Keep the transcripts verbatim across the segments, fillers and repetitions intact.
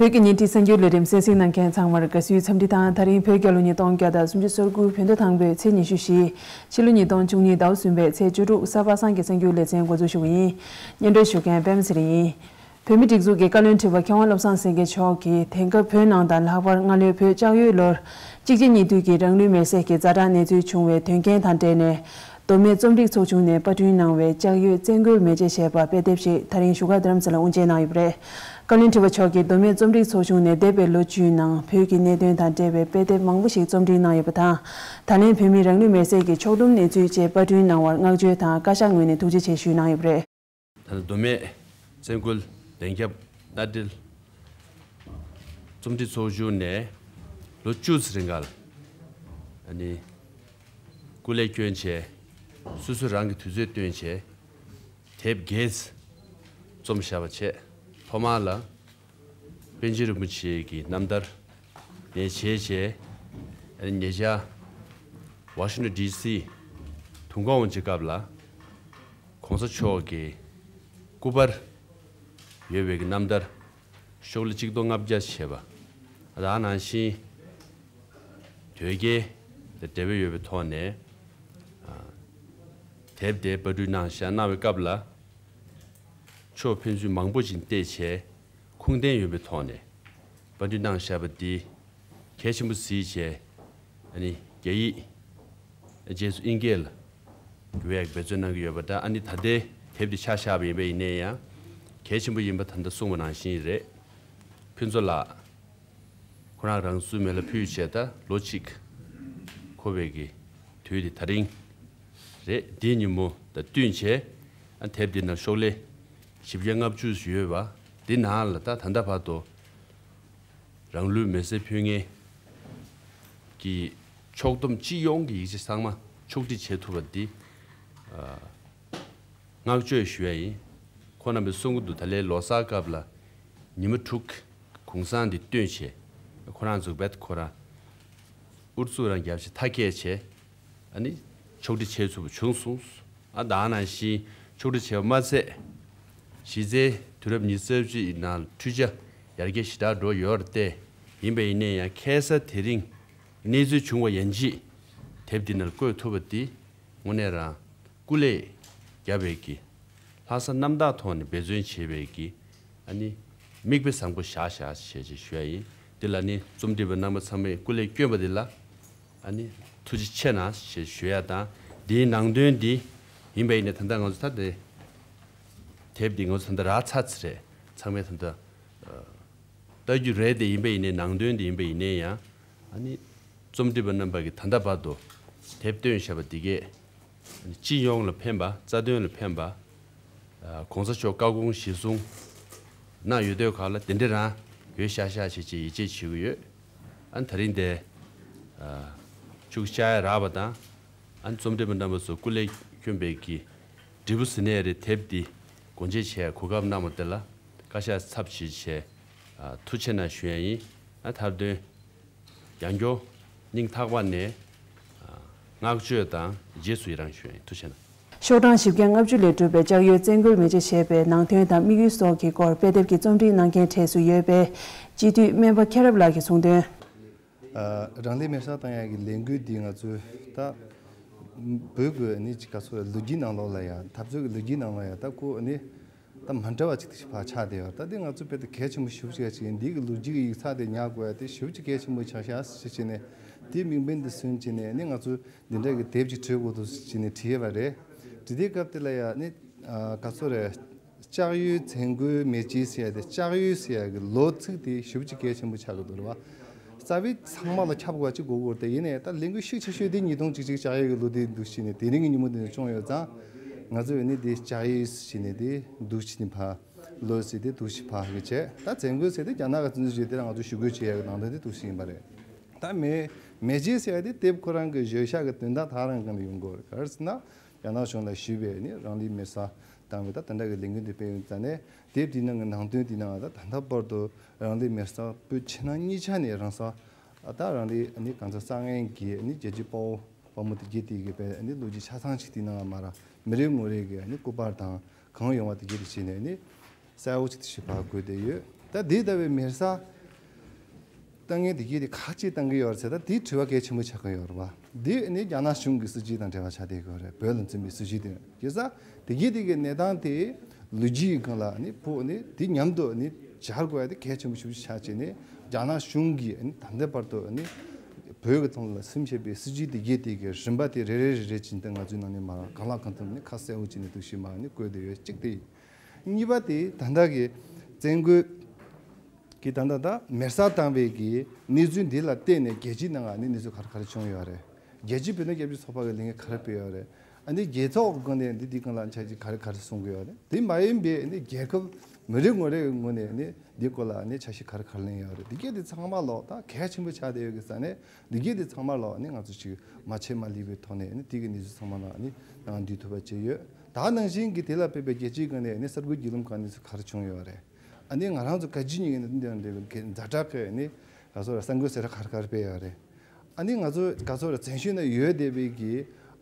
བོད་ཀྱི་ཉིན་བྲིས་གསར་འགྱུར་ལས་རིམ་གསན་གཟིགས་གནང་མཁན་ཚང་མར་དགའ་བསུའི་འཚམས་འདྲི་དང་། ད་རིང་བོད་རྒྱལ་ལོ་ཉིས་སྟོང་བརྒྱ་དང་སུམ་ཅུ་སོ་དགུ་བོད་ཟླ་དང་པོའི་ཚེས་ཉི་ཤུ་བཞི། ཕྱི་ལོ་ཉིས་སྟོང་བཅུ་གཉིས་ཟླ་བ་གསུམ་པའི་ཚེས་བཅུ་དྲུག་གཟའ་པ་སངས་ཀྱི་གསར་འགྱུར་ལེ་ཚན་འགོ་འཛུགས་ཞུ་གི་ཡིན། སྙན་སྒྲོན་ཞུ་མཁན་པད་མ་ཚེ་རིང་ཡིན། བོད་མིའི་སྒྲིག་འཛུགས་ཀྱི་བཀའ་བློན་ཁྲི་པ་མཁས་དབང་བློ་བཟང་སེང་གེ་མཆོག་གིས་དེང་སྐབས་བོད་ནང་དང་ལྷག་པར་སྔ་ལོའི་བོད་ལྕགས་ཡོས་ལོར་གཅིག་རྗེས་གཉིས་མཐུད་ཀྱིས་རང་ལུས་མེར་སྲེག་གི་ཛ་དྲག་གནས་ཚུལ་བྱུང་བའི་དོན་རྐྱེན་དང་འབྲེལ་ནས། མདོ་སྨད་རྩོམ་སྒྲིག་ཚོགས་ཆུང་ནས་པར་སྐྲུན་གནང་བའི་ལྕགས་ཡོས་བཙན་རྒོལ་མེ་ལྕེ་ཞེས་པ་དཔེ་དེབ་ཞིག་ད་རིང་བཞུགས་སྒར་རྡ་རམ་ས་ལར་དབུ་འབྱེད་གནང་ཡོད་པ་རེད། བཀའ་བློན་ཁྲི་པ་མཆོག་གིས་མདོ་སྨད་རྩོམ་སྒྲིག་ཚོགས་ཆུང་ནས་འདས་པའི་ལོ་བཅུའི་ནང་བོད་ཀྱི་གནད་དོན་དང་འབྲེལ་བའི་དཔེ་དེབ་མང་པོ་ཞིག་རྩོམ་སྒྲིག་གནང་ཡོད་པ་དང་། ད་ལན་བོད་མིའི་རང་ལུས་མེར་སྲེག་གི་ཕྱོགས་བསྡོམས་གནས་ཚུལ་བཅས་པར་སྐྲུན་གནང་བར་བསྔགས་བརྗོད་དང་བཀའ་ཤག་ངོས་ནས་ཐུགས་རྗེ་ཆེ་ཞུས་གནང་ཡོད་པ་རེད། ད་ལྟ་མདོ་སྨད་བཙན་སྐུལ་བདེ་ཁྱབ་མནའ་འབྲེལ་རྩོམ་སྒྲིག་ཚོགས་ཆུང་ནས་ལོ་བཅུ་ཙམ་རིང་ག་ལ་ཨ་ནི་སྐུ་ལས་བསྐྱོན་བྱས། སོ་སོ་རང་གི་དུས་ཚོད་བཏོན་བྱས་དེབ་བརྒྱད་རྩོམ་བཞག་པ་བྱས། ཐོག་མར་ལ་པཎ་ཆེན་རིན་པོ་ཆེ་གི་རྣམ་ཐར་ནས་བྱས་བྱས། ཨ་ནི་ཉེ་ཆར་ཝ་ཤིང་ཊོན་ཌི་སི་དུས་འཁོར་དབང་ཆེན་སྐབས་ལ་གོང་ས་མཆོག་གི་སྐུ་པར་ཡོད་པའི་གི་རྣམ་ཐར་ཤོག་ལྷེ་གཅིག་སྟོང་ལྔ་བརྒྱ་བྱས་པ། ད་ནང་བཞིན་དོལ་རྒྱལ་དང་འབྲེལ་བ་ཡོད་པའི་ཐོག་ནས་ཨ་དེབ་དེ་པར་སྐྲུན་གནང་བཞག་གནང་བའི་སྐབས་ལ་ཆོས་ཕན་ཚུན་མང་པོ་ཞིག་བལྟས་བྱས། ཁུངས་ལྡན་ཡོད་པའི་ཐོག་ནས་པར་སྐྲུན་གནང་བཞག་པ་འདི་གལ་ཆེན་པོ་གཟིགས་བྱས། ཨ་ནི་རྒྱ་ཡིག་རྗེས་སུ་དབྱིན་སྐད་ལ་བསྒྱུར་ཡག་འབད་བརྩོན་གནང་གི་ཡོད་པ་འདྲ། ཨ་ནི་ད་ལྟའི་དེབ་འདི་ཆ་བཞག་པ་ཡིན་པ་ཡིན་ནའི་ཡང་གལ་ཆེན་པོ་ཡིན་པ་ད་ལྟ་གསུངས་པ་ནང་བཞིན་རེད། ཕུན་ཚོགས་ལགས་ཁོ་རང་རང་བཙུན་མེ་ལ་ཕུལ་བྱས་ད་ལོ་གཅིག་འཁོར་བའི་གི་དུས་འདི་ད་རིང་རེད། འདིའི་ཉིན་མོ་དང་བསྟུན་བྱས་ཨ་དེབ་འདི་ནང་ཤོག་ལྷེ་བཞི་བརྒྱ་ལྔ་བཅུ་ཡོད་པ་འདི་ནང་ལ་ད་ད་ལྟ་བར་དུ་རང་ལུས་མེར་སྲེག་ཕུལ་མཁན་གྱི་ཕྱོགས་བསྡོམས་སྤྱི་ཡོངས་ཀྱི་ཡིག་ཆ་ཚང་མ་ཕྱོགས་སྒྲིག་བྱེད་ཐུབ་པ་འདི་ཨ་བསྔགས་བརྗོད་ཞུ་ཡ་ཡིན། ཁོང་རྣམ་པས་གསུང་གི་འདུག་ད་ལན་ལོ་གསར་སྐབས་ལ་ཉི་མ་དྲུག་གུང་སེང་འདི་བཏོན་བྱས་ཁོ་རང་ཚོ་རྦད་ཁོ་རང་ཨུ་ཚུགས་རང་རྒྱབ་བྱས་མཐའ་སྐྱེལ་བྱས། ཨ་ནི་ཕྱོགས་སྒྲིག་བྱས་ཚུགས་པ་བྱུང་སོང་། ཨ་ད་ནང་བཞིན་ཕྱོགས་སྒྲིག་བྱས་པ་མ་ཚད། གཞི་རྩའི་དུས་རབས་ཉི་ཤུ་རྩ་གཅིག་ནང་འཕྲུལ་ཆས་ཡར་རྒྱས་ཞེ་དྲག་འགྲོ་ཡོད་རེད་དེ། ཡིན་པ་ཡིན་ནའི་ཡང་ཁ་སང་དེ་རིང་གནས་ཚུལ་བྱུང་བ་ཡན་ཆད་དེབ་འདི་ནང་བཀོད་ཐུབ་པ་འདི་དངོས་གནས་རང་སྐུ་ལས་བརྒྱབ་པའི་གི་ལྷག་བསམ་རྣམ་དག་ཐོག་ནས་འབད་བརྩོན་བྱས་པའི་གི་ཨ་ནི་མིག་དཔེ་བཟང་པོ་བཞག་བཞག་ཞེས་ཞུ་ཡ་ཡིན། འདི་ལ་ནི་རྩོམ་སྒྲིག་པ་རྣམ་པ་ཚང་མས་སྐུ་ལས་བསྐྱོན་པ་འདི་ལ་ཨ་ནི་ཐུགས་རྗེ་ཆེ་གནང་ཞེས་ཞུ་ཡ་དང་། འདིའི་ནང་དོན་འདི་ཡིན་པ་ཡིན་ན་ད་ལྟ་ང་ཚོ་ད་ལྟ་དེབ་འདི་ང་ཚོ་ད་ལྟ་རག་ཚར་ཚར་རེད། ཚང་མས་ད་ལྟ་ལྟ་རྒྱུ་རེད་དེ། ཡིན་པ་ཡིན་ནའི་ནང་དོན་འདི་ཡིན་པ་ཡིན་ནའི་ཡང་ཨ་ནི་རྩོམ་སྒྲིག་པ་རྣམ་པ་གིས་ད་ལྟ་བར་དུ་དེབ་བཏོན་བཞག་པ་འདི་གས་སྤྱི་ཡོངས་ལ་ཕན་པ། རྩ་དོན་ལ་ཕན་པ། ཨ་གོང་ས་མཆོག་བཀའ་དགོངས་གཞིར་བཟུང་གནང་ཡོད་དུས་ག་ལ་དེ་འདྲ་རང་ཡོད་ཤག་ཤག་བྱས་བྱས་ཡིད་ཆེས་བྱེད་ཀྱི་ཡོད། ཨ་ནི་ད་རིང་དེ་ཨ་ཤུགས་ཆག་ཡ་རག་པ་དང་། ཨ་ནི་རྩོམ་སྒྲིག་པ་རྣམ་པ་ཚོ་སྐུ་ལས་བསྐྱོན་པའི་གི་འབྲས་བུ་ཟེར་ནའི་རེད། དེབ་འདི་སྒོ་འབྱེད་བྱས་གོ་སྐབས་གནང་བ་དེ་ལ་བཀའ་ཤག་ཚབ་བྱས་བྱས་ཨ་ཐུགས་རྗེ་གནང་ཞུ་ཡ་ཡིན། ཨ་མཐར་དོན་ཡང་སྐྱར་སྙིང་ཐག་པ་ནས་ཨ་བསྔགས་བརྗོད་དང་རྗེས་སུ་ཡི་རང་ཞུ་ཡ་ཡིན། ཐུགས་རྗེ་གནང་། ཤོག་གྲངས་བཞི་བརྒྱ་ལྔ་བཅུ་ལས་གྲུབ་པའི་ལྕགས་ཡོས་བཙན་རྒོལ་མེ་ལྕེ་ཞེས་པའི་ནང་དོན་དང་དམིགས་ཡུལ་སོགས་ཀྱི་སྐོར་དཔེ་དེབ་ཀྱི་རྩོམ་སྒྲིག་གནང་མཁན་གྲས་སུ་ཡོད་པའི་སྤྱི་འཐུས་སྨན་པ་མཁྱེན་རབ་ལགས་ཀྱིས་གསུངས་དོན། ཨ་རང་ལུས་མེར་སྲེག་བཏང་ཡག་གི་ལས་འགུལ་འདི་ང་ཚོའི་ད་བོད་ཀྱི་ནི་ཅིག་ག་ཚོད་ལོ་རྒྱུས་ནང་ལོགས་ལ་ཡང་འཐབ་རྩོད་ཀྱི་ལོ་རྒྱུས་ནང་ལ་ཡང་ད་ཁོ་ནི་ད་མ་འདྲ་བ་ཅིག་ཏུ་ཕར་ཆགས་བསྡད་ཡོད། ད་འདི་ང་ཚོ་དཔེ་ད་གལ་ཆེན་པོ་ཞེ་པོ་ཅིག་ཅིག་ཡིན། འདི་གི་ལོ་རྒྱུས་ཀྱི་ཡིག་ཚགས་དེ་ཉར་དགོས་ཡ་དེ་ཞེ་པོ་ཅིག་གལ་ཆེན་པོ་ཆགས་ཤག་ཟེར་བྱས་ནས་དེའི་དམིགས་འབེན་དེ་བཟུང་བྱས་ནས་ནི་ང་ཚོ་འདི་འདྲ་གི་དེབ་ཅིག་བྲིས་དགོས་འདུག་ཟེར་བྱས་ནས་བྲིས་ཡོད་པ་རེད། བྲིས་དུས་སྐབས་དེ་ལ་ཡང་ནི་ཨ་ག་ཚོད་རེད། ལྕགས་ཡོས་བཙན་རྒོལ་མེ་ལྕེ་ཟེར་ཡ་དེ། ལྕགས་ཡོས་ཟེར་ཡ་གི་ལོ་ཚིགས་དེ་ཞེ་པོ་ཅིག་གལ་ཆེན་པོ་ཆགས་ཀྱི་འདུག་རེད་བ། རྩ་བའི་ཚང་མ་ལ་ཁྱབ་དགོས་པ་ཅིག་དགོས་ཀྱི་རེད་དེ། ཡིན་ནའི་ད་ལས་འགུལ་ཤུགས་ཆེ་ཤོས་དེ་ཉིས་སྟོང་གཅིག་ལྕགས་ཡོས་ཀྱི་ལོ་དེ་འདུག་བྱས་ནས་དེ་རིང་གི་ཉིན་མོ་དེ་ནས་བྱུང་ཡོད་ཙང་། ང་ཚོས་ནི་དེ་ལྕགས་ཡོས་ཟེར་ནས་དེ་འདུག་བྱས་ནས་ཕར་ལོ་ཟེར་དེ་འདུག་བྱས་ཕར་གི་བྱས། ད་བཙན་རྒོལ་ཟེར་དེ་རྒྱ་ནག་གི་བཙན་འཛུལ་བྱས་དེ་ལ་ང་ཚོས་ཞུ་སྐུལ་བྱེད་ཡ་གི་ནང་དོན་དེ་འདུག་བྱས་ཡིན་པ་རེད། ད་མེ་མེ་ལྕེ་ཟེར་ཡ་དེ་དེབ་ཁོ་རང་གི་བརྗོད་བྱ་གི་དོན་དག་ད་རང་གང་ལ་ཡོང་གི་ཡོད་རེད། ག་རེ་ཟེར་ན། རྒྱ་ནག་གཞུང་ལ་ཞུས་པའི་ནི་རང་ལུས་མེར་སྲེག་བཏང་བའི་ད་དེ་འདྲ་གི་ལས་འགུལ་འདི་སྤེལ་ཡོང་ཙང་ནས། དེབ་འདིའི་ནང་གི་ནང་དོན་འདི་ནང་ད་ད་ལྟ་བར་དུ་རང་ལུས་མེར་སྲེག་བོད་ཕྱི་ནང་གཉིས་ཆ་ནས་རང་སྲེག་ད་རང་ལུས་ནི་གང་ཟག་བསགས་མཁན་གྱི་ནི་རྒྱལ་གཅེས་དཔའ་བོ་དཔའ་མོ་དེ་གྱད་དེ་གི་པའི་ནི་ལོ་རྒྱུས་ཆ་ཚང་ཅིག་དེའི་ནང་ལ་མར་མི་རེ་ངོ་རེ་གི་ནི་སྐུ་པར་དང་གང་ཡོང་བ་དེ་གྱད་དེ་བྱས་ནས་ནི་གསལ་བོ་ཅིག་དེ་ཞིག་ཕར་བཀོད་བསྡད་ཡོད། ད་དེ་ལྟ་བུའི་མེར་སྲེག་བཏང་མཁན་དེ་གྱད་དེ་ག་རེ་བྱས་བཏང་གི་ཡོད་རེད་ཟེར། ད་དེ་དྲི་བ་གལ་ཆེན་པོ་ཆགས་ཀྱི་ཡོད་རེད་བ། འདི་ནི་རྒྱ་ནག་གཞུང་གི་སྲིད་བྱུས་དང་འབྲེལ་བ་ཆགས་བསྡད་ཀྱི་ཡོད་རེད། བོད་ལ་འཛིན་པའི་སྲིད་བྱུས་དེ། བྱས་ཙང་དེ་གྱད་དེ་གི་གནས་སྟངས་དེ་ལོ་རྒྱུས་ཀྱི་སྒང་ལ་ནི་ཕུགས་ནི་དེ་མཉམ་དུ་ནི་སྦྱར་དགོས་ཡ་དེ་གལ་ཆེན་པོ་ཞེ་པོ་ཆགས་བྱས་ནས། རྒྱ་ནག་གཞུང་གིས་ནི་ད་ལྟ་བར་དུ་ནི་བོད་ཀྱི་ཐོག་ལ་འཛིན་བཞིན་པའི་སྲིད་བྱུས་དེ་གྱད་དེ་གི་རིམ་པ་དེ་རེ་རེ་རེ་རེ་བྱས་ནས་ང་ཚོའི་ནང་ནས་མར་གང་ལ་གང་འཚམ་ནི་ཁ་གསལ་པོ་བྱས་ནས་འདུག་ཞིག་མར་ནི་བཀོད་བསྡད་ཡོད། གཅིག་དེ་ཡིན། གཉིས་པ་དེ་ད་ལྟ་གི་བཙན་རྒོལ་གྱི་ད་ལྟ་ད་མེར་སྲེག་བཏང་བའི་གི་གནས་ཚུལ་འདི་ལ་བརྟེན་ནས་རྒྱལ་སྤྱིའི་ནང་ནས་གནས་ཚུལ་ག་རེ་ག་རེ་བྱུང་ཡོད་རེད། རྒྱལ་སྤྱིའི་བོད་དོན་རྒྱབ་སྐྱོར་ཚོགས་པ་གི་ལས་འགུལ་ག་རེ་སྤེལ་ཡོད་རེད། ཨ་ནི་རྒྱལ་ཚོགས་སྒང་ནས་འདི་འདི་སྒང་ལ་འཆར་གཞི་ག་རེ་ག་རེ་གསུང་གི་ཡོད་རེད། དེ་མ་ཡིན་པའི་ནི་རྒྱལ་ཁབ་མི་རེ་ངོ་རེ་གི་ངོས་ནས་ནི་འདི་སྐོར་ལ་ནི་འཆར་གཞི་ག་རེ་ག་རེ་ལེན་ཡོད་རེད། འདི་གྱད་དེ་ཚང་མ་ལོག་ད་གལ་ཆེན་པོ་ཆགས་བསྡད་ཡོད་གི་ས་ནས། འདི་གྱད་དེ་ཚང་མ་ལོག་ནི་ང་ཚོ་ཅིག་མ་ཆད་མ་ལུས་པའི་ཐོག་ནས་ནི་དེ་གི་གནས་ཚུལ་ཚང་མ་ལ་ནི་ནང་འདུས་ཐུབ་པ་བྱས་ཡོད། ད་ནང་བཞིན་གྱི་དེ་ལ་དཔག་པའི་རྒྱལ་སྤྱིའི་སྒང་ནས་ནི་གསར་འགོད་བརྒྱུད་ལམ་སྒང་ནས་ག་རེ་བྱུང་ཡོད་རེད། ཨ་ནི་ང་རང་ཚོ་ག་ཅི་ཉིད་ཀྱི་ནི་འདི་འདྲ་གི་ཛ་དྲག་གི་ནི་ག་ཚོད་ར་གསར་འགོད་ཟེར་ག་རེ་ག་རེ་སྤེལ་ཡོད་རེད། ཨ་ནི་ང་ཚོ་ག་ཚོད་ར་བཙན་བྱོལ་ནང་ཡོད་བསྡད་པའི་གི་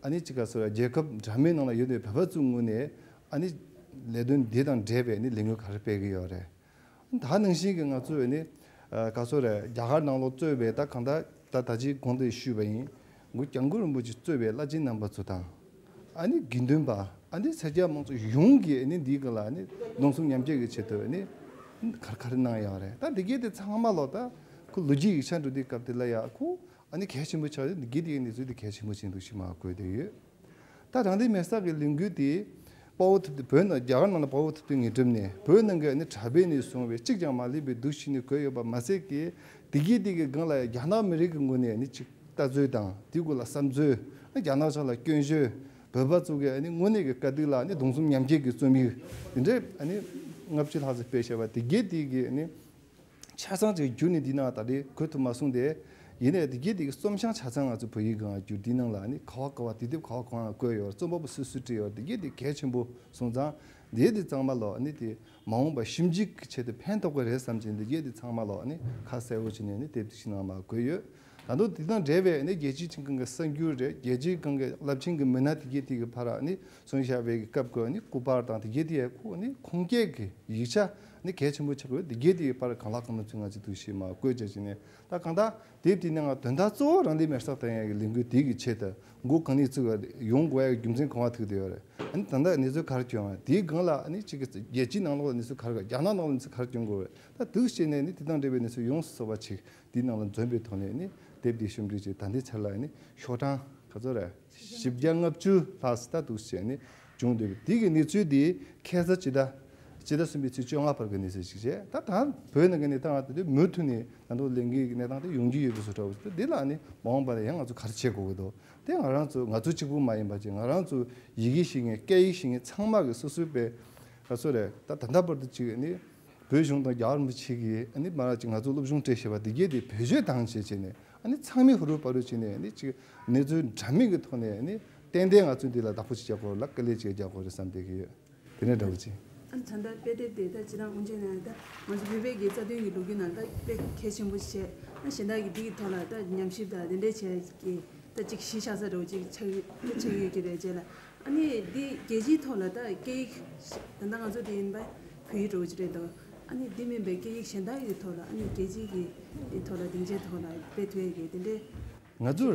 ཨ་ནི་ཅིག་ག་ཚོད་ར་རྒྱལ་ཁབ་འདྲ་མིན་ནང་ལ་ཡོད་བསྡད་པའི་བོད་པ་ཚོའི་ངོས་ནས་ཨ་ནི་ལས་དོན་འདི་དང་འབྲེལ་བའི་ནི་ལས་འགུལ་ག་རེ་སྤེལ་གི་ཡོད་རེད། ད་ནང་བཞིན་གྱི་ང་ཚོས་ནི་ཨ་ག་ཚོད་རེད། རྒྱ་གར་ནང་ལོགས་གཙོས་པའི་ད་གང་ལྟར་ད་ད་ཅིག་གོང་དུ་ཞུས་པ་ཡིན། མགོན་སྐྱབས་མགོན་རིན་པོ་ཆེ་གཙོས་པའི་བླ་ཆེན་རྣམ་པ་ཚོ་དང་། ཨ་ནི་དགེ་འདུན་པ། ཨ་ནི་སེར་སྐྱ་མང་ཚོགས་ཡོངས་ཀྱིས་ནི་འདིའི་སྒང་ལ་ནི་གདུང་སེམས་མཉམ་སྐྱེད་ཀྱི་ཆེད་དུ་ནི་ག་རེ་ག་རེ་གནང་ཡོད་རེད། ད་འདི་གྱད་དེ་ཚང་མ་ལོག་ད་ཁོ་ལོ་རྒྱུས་ཡིག་ཆ་འབྲི་དུས་སྐབས་དེ་ལ་ཡ་ཁོ་ཨ་ནི་གལ་ཆེན་པོ་ཆགས་ཡོད། འདི་གྱད་དེ་གི་གནས་ཚུལ་དེ་གལ་ཆེན་པོ་ཅིག་འདུག་ཞེས་མར་བཀོད་བསྡད་ཡོད། ད་རང་བཙན་མེར་སྲེག་གི་ལས་འགུལ་དེ་དཔའ་བོ་ཐུབ་བསྟན། བོད་ནང་རྒྱ་གར་ནང་ལ་དཔའ་བོ་ཐུབ་བསྟན་ངེས་སྒྲུབ་ནས་བོད་ནང་གི་ནི་གྲྭ་པ་ནས་བཟུང་བའི་གཅིག་ཀྱང་མ་ལུས་པའི་འདུ་ཤེས་ནི་བཀོད་ཡོད་པ་མ་ཟད་ཀྱི་དེ་གྱད་དེ་གི་སྒང་ལ་རྒྱ་ནག་མི་རིགས་ཀྱི་ངོས་ནས་ནི་ཅིག་ལྟ་ཚུལ་དང་དེའི་སྐོར་ལ་བསམ་ཚུལ། རྒྱ་ནག་ཕྱོགས་ལ་སྐྱོན་བརྗོད། བོད་པ་ཚོ་གི་ནི་དངོས་གནས་ཀྱི་དཀའ་སྡུག་ལ་ནི་གདུང་སེམས་མཉམ་སྐྱེད་ཀྱི་རྩོམ་ཡིག་དེ་འདྲའི་ནི་ལྔ་བཅུ་ལྷག་ཙམ་སྤེལ་བཞག་པ་དེ་གྱད་དེ་གི་ནི་ཆ་ཚང་ཅིག་བསྒྱུར་ནས་འདི་ནང་ད་རེས་འགོད་ཐུབ་མ་སོང་སྟེ། ཡིན་ནའི་དེ་གྱད་དེ་གི་རྩོམ་བྱང་ཆ་ཚང་ང་ཚོ་བོད་ཡིག་སྒང་བསྒྱུར། འདི་ནང་ལ་ནི་ག་བ་ག་བ་དུས་དེབ་ག་བ་ག་བ་ལ་བཀོད་ཡོད། རྩོམ་པ་པོ་སུ་སུ་བྲིས་ཡོད། དེ་གྱད་དེ་གལ་ཆེན་པོ་སོང་ཙང་འདི་གྱད་དེ་ཚང་མ་ལོག་ནི་དེ་མ་འོངས་པ་ཞིབ་འཇུག་གི་ཆེད་དུ་ཕན་ཐོགས་ཀྱི་རེད་བསམ་བྱས། འདི་གྱད་དེ་ཚང་མ་ལོག་ནི་ཁ་གསལ་པོ་བྱས་ནས་ནི་དེབ་དེ་ཞིག་ནང་མར་བཀོད་ཡོད། ད་དུང་དེ་དང་འབྲེལ་བའི་ནི་རྒྱལ་སྤྱིའི་ཁང་གི་གསར་འགྱུར་རེད། རྒྱལ་སྤྱིའི་ཁང་གི་རླབས་ཆེན་གྱི་མི་སྣ་དེ་གྱད་དེ་གི་ཕར་ནི་གསུང་བཤད་པའི་སྐབས་ཀྱི་ནི་སྐུ་པར་དང་དེ་གྱད་དེ་ཡ་ཁོ་ནི་ཁུངས་སྐྱེལ་གྱི་ཡིག་ཆ་ནི་གལ་ཆེན་པོ་ཆགས་ཡོད། དེ་གྱད་དེ་ཡི་ཕར་གང་ལ་གང་འཚམ་ང་ཚོས་འདུག་ཞེས་མར་བཀོད་བྱས་བྱས་ནས། ད་གང་ལྟར་དེབ་དེའི་ནང་དོན་དག་གཙོ་བོ་རང་བཙན་མེར་སྲེག་བཏང་ཡག་གི་ལས་འགུལ་དེ་གི་ཆེད་དུ་འགོ་གང་ནས་བཙུགས་པ་ཡོང་དགོས་ཡག་གི་རྒྱུ་མཚན་གང་བ་ཐུག་བསྡད་ཡོད་རེད། ཨ་ནི་ད་ལྟ་གནས་ཚུལ་ག་རེ་བྱུང་བ། དེའི་སྒང་ལ་ཨ་ནི་གཅིག་གི་རྒྱལ་སྤྱིའི་ནང་ལོགས་ལ་གནས་ཚུལ་ག་རེ་ག་རྒྱ་ནག་ནང་ལ་གནས་ཚུལ་ག་རེ་བྱུང་དགོས་རེད། ད་འདུག་བྱས་ནས་ནི་དེ་དང་འབྲེལ་བའི་གནས་ཚུལ་ཡོངས་སུ་རྫོགས་པ་ཅིག་དེའི་ནང་ལ་འཛོམས་པའི་ཐོག་ནས་ནི་དེབ་དེ་ཞིབ་འཇུག་བྱས། ད་ལྟའི་ཆར་ལ་ནི་ཤོག་གྲངས་ག་ཚོད་རེད། བཞི་བརྒྱ་ལྔ་བཅུ་ལྷག་ཙམ་ད་འདུག་བྱས་ནས་བྱུང་འདུག་དེ་གི་གནས་ཚུལ་དེ་ཁ་སང་སྤྱི་ཟླ་སྤྱི་ཟླ་གསུམ་པའི་ཚེས་བཅོ་ལྔ་བར་གྱི་གནས་ཚུལ་ཞིག་བྱས། ད་ད་བོད་ནང་གི་གནས་སྟངས་དེ་མུ་མཐུད་ནས་ད་དུང་ལས་འགུལ་གྱི་གནས་སྟངས་དེ་ཡོང་རྒྱུ་ཡོད་པའི་བཟོ་འདྲ་བོ་ཞིག་འདུག་དེ་ལ་ནི་མ་འོངས་པ་ལ་ཡང་ང་ཚོ་ག་རེ་བྱེད་དགོས་ཀྱི་འདུག་དེ་ང་རང་ཚོ་ང་ཚོ་གཅིག་པུ་མ་ཡིན་པ་ཅིག་ང་རང་ཚོ་ཡི་གེ་ཤེས་མཁན་སྐད་ཡིག་ཤེས་མཁན་ཚང་མ་གི་སོ་སོའི་པའི་ག་ཚོད་རེད། ད་ད་ལྟ་བར་དུ་ཅིག་ནི་བོད་གཞུང་དང་རྒྱལ་བ་རིན་པོ་ཆེ་གིས་ཨ་ནི་མ་ར་ཅིག་ང་ཚོ་སློབ་སྦྱོང་སྤྲད་བཞག་པ་དེ་གྱད་དེ་བེད་སྤྱོད་བཏང་བྱས་བྱས་ནས། ཨ་ནི་ཚང་མས་ཧུར་ཧུར་བར་དུ་བྱས་ནས་ཨ་ནི་ཅིག་གནས་ཚུལ་འདྲ་མིན་གྱི་ཐོག་ནས་ཨ་ནི་ཏན་ཏན་ང་ཚོས་འདི་ལ་བདག་པོ་ཅིག་རྒྱག་དགོས་རེད་ལ། དཀའ་ལས་ཅིག་རྒྱག་དགོས་རེད་བསམ་བསྡད་ཀྱི་ཡོད། དེ་ནས་འདྲ་བོ་ཅིག་ཨ་ནི་ད་ལྟ་དཔེ་དེབ་དེ་ད་སྤྱིར་བཏང་དབུ་འབྱེད་ནང་ད་ང་ཚོ་བོད་པའི་གི་རྩ་དོན་གྱི་ལོ་རྒྱུས་ནང་ད་དཔེ་གལ་ཆེན་པོ་ཞིག་བྱས། ཨ་གཞན་དག་གིས་འདི་གི་ཐོག་ལ་ད་ཉམས་ཞིབ་དང་དེ་འདྲས་བྱས་ཀྱི་ད་ཅིག་གཞི་ཆགས་ས་འདྲ་བོ་ཅིག་ཆགས་ཆགས་ཡོད་ཀྱི་རེད་བྱས་ལ། ཨ་ནི་འདི་རྒྱལ་སྤྱིའི་ཐོག་ལ་ད་སྐད་ཡིག་ད་ལྟ་ང་ཚོ་དེ་ཡིན་པ་བོད་ཡིག་འདྲ་བོ་ཅིག་རེད་འདུག་ཨ་ནི་འདི་མིན་པའི་སྐད་ཡིག་གཞན་དག་གི་ཐོག་ལ་ཨ་ནི་རྒྱལ་སྤྱིའི་གི་དེ་ཐོག་ལ་སྡིངས་ཆའི་ཐོག་ལ་སྤེལ་ཐུབ་ཡ་གི་དེ་འདྲས། ང་ཚོ་